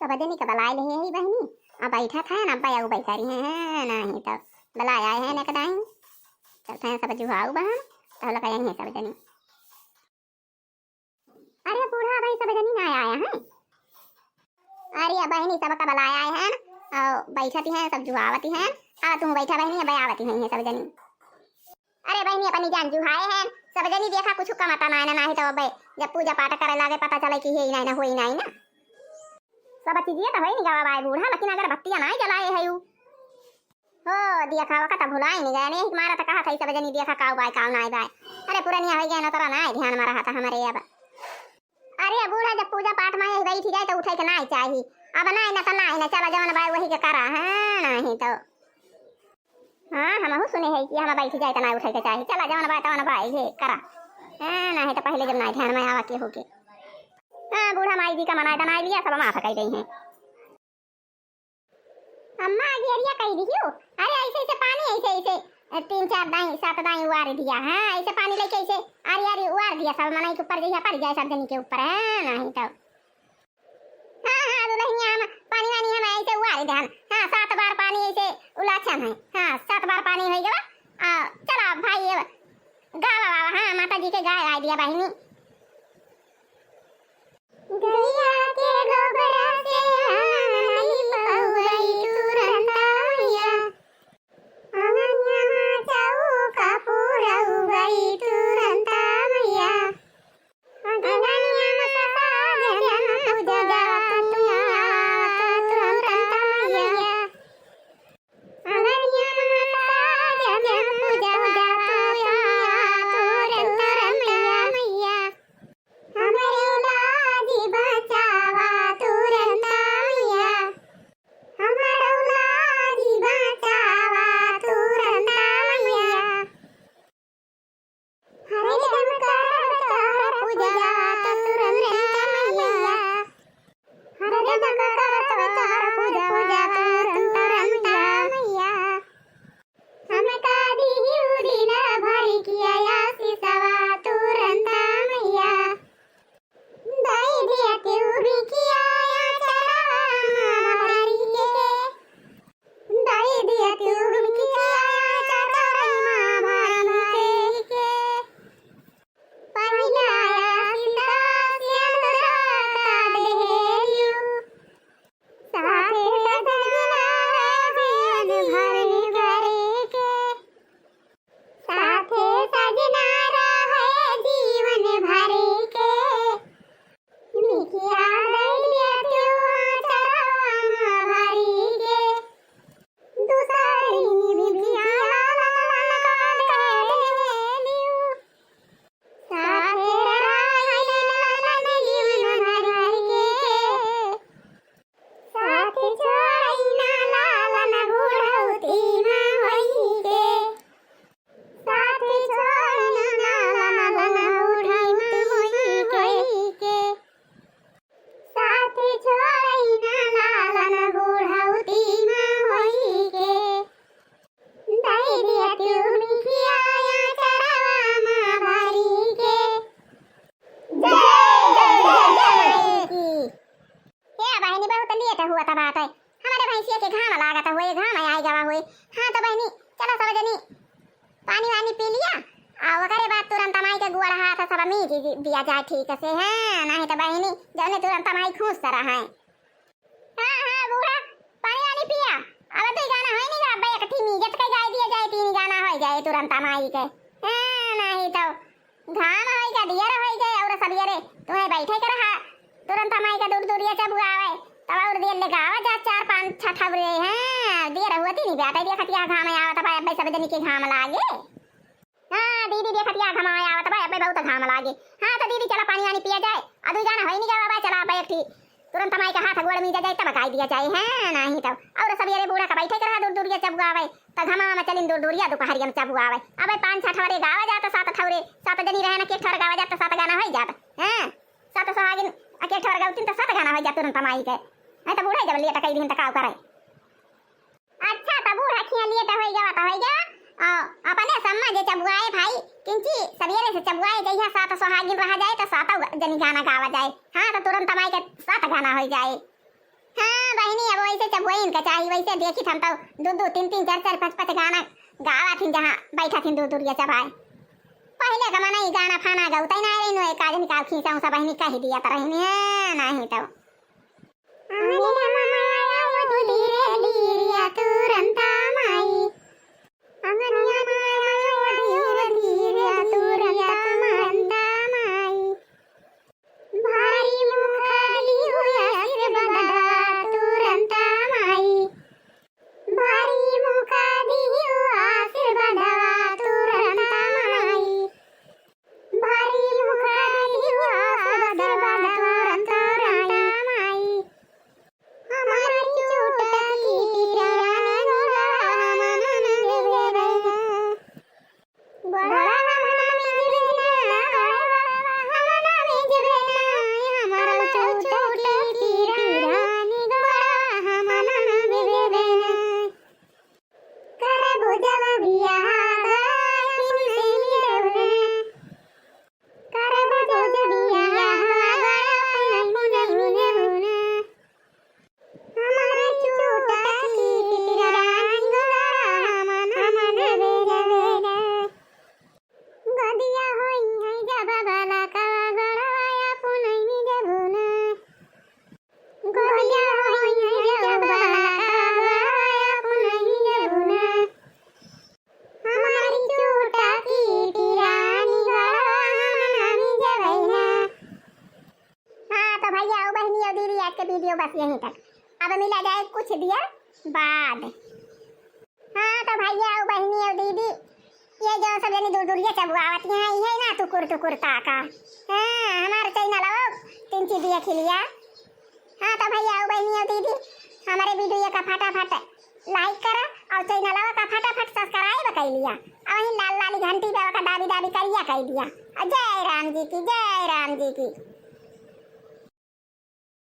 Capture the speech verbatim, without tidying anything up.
सब जनी का बलाए लेहे ही बहिनी, अब बैठत हैं, अब बैठा रही हैं, नाहीं तो बलाए आए हैं एक दाई, चलत हैं सब जुहाऊ बहन, तो लगा यहीं सब जनी। अरे बूढ़ा भाई, सब जनी ना आया है। अरे बहिनी, सबका बलाया है ना, और बैठती हैं, सब जुआवती हैं। अब तुम बैठा बहिनी, अब आवती हैं ये सब जनी। अरे बहिनी, अपनी जान जुहाए हैं, सब जनी देखा कुछ कमता ना है ना, नाहीं तो अब जब पूजा पाठ करे लागे पता चले कि हे ही नाहीं ना, होई नाहीं ना। सब चीजिए तो होई नहीं गवा बाय बूढ़ा, लेकिन अगरबत्तियाँ नाहीं जलाए है यू। हो, दिया खावा का त भुलाई नहीं गए, नहीं मारा त कहा था, सब जनी दिया खा काऊ बाय, काऊ नाई बाय। अरे, पुरनिया होई गए ना, तोरा नाई ध्यान में रहा था हमरे अब। अरे, बूढ़ा जब पूजा पाठ में यही बैठी जाए तो उठे के नाई चाही। अब नाई ना त नाई ना, चला जवन बाय वही के करा, हाँ, नाहीं तो। हाँ, हमहू सुने है कि हम बैठी जाए त नाई उठे के चाही, चला जवन बाय तवन बाय ये करा। हाँ, नाहीं तो पहले जब नाई ध्यान में आवा के होके। हाँ, बूढ़ा माई जी का मनाए दनाए लिया, सब माफ कई गई हैं। अम्मा, आगे अरिया कही दियो। अरे, ऐसे, ऐसे पानी, ऐसे, ऐसे, तीन चार दाई, सात दाई उवार दिया। हाँ, ऐसे पानी लेके ऐसे आरी, आरी उवार दिया, सब मनई के ऊपर जैसा पड़ जाए, सब जनी के ऊपर, हाँ, नाहीं तो। हाँ, हाँ, दुल्हनिया, हम पानी वानी हम ऐसे उवार देहन। हाँ, सात बार पानी ऐसे उलाछन है। हाँ, सात बार पानी हो गवा। आ, चला भाई, ये गावा, गावा, हाँ, माता जी के गाय गाय दिया बहिनी। गैया के गोबरा से आंगन लिपउबई तुरंता मैया। आंगनिया मा चौका पुरउबई तुरंता मैया। आंगनिया मा साजन पूजा तुरंता मैया। हरदम करब तोहर पूजा तुरंता मैया। हरदम करब तोहर पूजा तुरंता मैया। हमका दिहु दिन भर किया आशीषवा तुरंता मैया। दई दिया तू भी किया चरवा भरी के। दई दिया तू भी किया चरवा भरी के। पहिला आशीष सिंदूर का देहलियो। साथे सजना रहे जीवन भर के। साथे सजना रहे जीवन भर के। निकिया दैया तू चरवा भरी के। दूसरी निभिया लालन का देहलियो। साथे रही लालन जीवन भर के। साथ छोड़ई ना लालन बुढ़ौती मा होई के। साथ छोड़ई ना लालन बुढ़ौती मा होई के। साथ छोड़ई ना लालन बुढ़ौती मा होई के। दई दिया तू मिठिया चरवा मा भरी के। जय, जय, जय, जय की। ए बहिनी, बहुत लेट हुआ था बात है। हमारे भैंसिया के घाम लागत हुए, घाम आई गवा हुए। हाँ तो बहिनी, चला सब जनी पानी वानी पी लिया, आ ओकरे बाद तुरंत माई के गोड़ हाथ सब मीज दि-, दिया जाए ठीक से, हाँ, नाहीं तो बहिनी जौने तुरंत माई खुश रहा है। हाँ, हाँ, बूढ़ा, पानी वानी पिया। अब दुई गाना होई नहीं गा, अब एक ठी मीजत के गाय दिया जाए, तीन गाना होई जाए तुरंत माई के। हाँ, नाहीं तो घाम होई गा, दियर होई गा, और सबियरे तुम्हें बैठे के रहा, तुरंत माई के दूर दूरिया चबुआवे, तब और दियर ले गावा जा चार पाँच छठा बुरे, हाँ, दियर हुआ तीन बाटे दिया खतिया घाम आवत बा, अब सब जनी के घाम लागे। हाँ, दीदी देखत या घाम आवत बा, अबे बहुत घाम लागे। हाँ, तो दीदी चला पानी वानी पिया जाए। आ दुई जाना होई नहीं गवा बा, चला अबे एक ठी तुरंत माई के हाथ गोड़ मीजा जाए, तब गाय दिया जाए। हाँ, नाहीं तो। और सबियरे बूढ़ा का बैठे के रहा दूर दूरिया चबुआवे, तो घामा में चलिन दूर दूरिया दोपहरिया में चबुआवे। अबे पाँच छह ठवरे गावा जात, सात ठवरे, सात जनी रहे ना, के ठवर गावा जात, तो सात गाना होई जात। हाँ, सात सुहागिन, आ के ठवर गावतिन, तो सात गाना होई जात तुरंत माई के। नहीं तो बूढ़ा जब लेट कई दिन तो काव करे। अच्छा, तब बूढ़ा खिया लिए तो होई गवा, तो होई गवा। आ, अपने सम्मा जे चबुआए भाई, किंची सवेरे से चबुआए जइहा सात सुहागिन रहा जाए, तो सातौ जनी गाना गावा जाए। हाँ, तो तुरंत माई के सात गाना होई जाए। नहीं, अब वैसे चबुआइन का चाही, वैसे देखी थन तो दू दू, तीन तीन, चार चार, पाँच पाँच गाना गावा थिन, जहाँ बैठा थिन दूर दूरिया चबाए। पहिले का मनई गाना फाना गौतै ना रही, नो एक आदमी का खींचा उसा बहिनी कह दिया तो रही नहीं, नहीं तो। अंगनिया माया वो धीरे धीरे तुरंता माई। अंगनिया माया वो धीरे धीरे तुरंता माई। भारी मुखा दियो आशीर्वादवा तुरंता माई। भारी मुखा दियो आशीर्वादवा तुरंता माई। भारी मुखा दियो आशीर्वादवा तुरंता माई। हमारी चोट की पीरा निगुड़ा मन न देवे। गोड़वा मन न देवे ना, गोड़वा मन न देवे ना, हमारा चोट की पीरा निगुड़ा मन न देवे ना। करबो जब बियाह गड़ा पुनई देबो ना। करबो जब बियाह गड़ा पुनई देबो ना। हमारे चोट की पीरा निगुड़ा मन न देबो ना। गोदिया होई है जब बालकवा गोड़वा पुनई देबो ना। गोदिया होई है जब बालकवा गोड़वा पुनई देबो ना। हमारी चोट की पीरा निगुड़ा मन न देबो ना। हाँ तो भैया और बहनी और दीदी, आज के video बस यहीं तक। अब मिला जाए कुछ देर बाद। हाँ तो भैया और बहनी और दीदी, ये जो सब जनी दूर दूरिया चबुआवत हैं, ये ना टुकुर टुकुर ताका। हाँ, हमारे channel आओ, तीन चीज देख लिया। हाँ तो भैया और बहनी और दीदी, हमारे video का फटाफट like करा और channel का फटाफट subscribe कर लिया। और वहीं लाल लाल घंटी पे का दाबी दाबी करिया कर दिया। और जय राम जी की, जय राम जी की।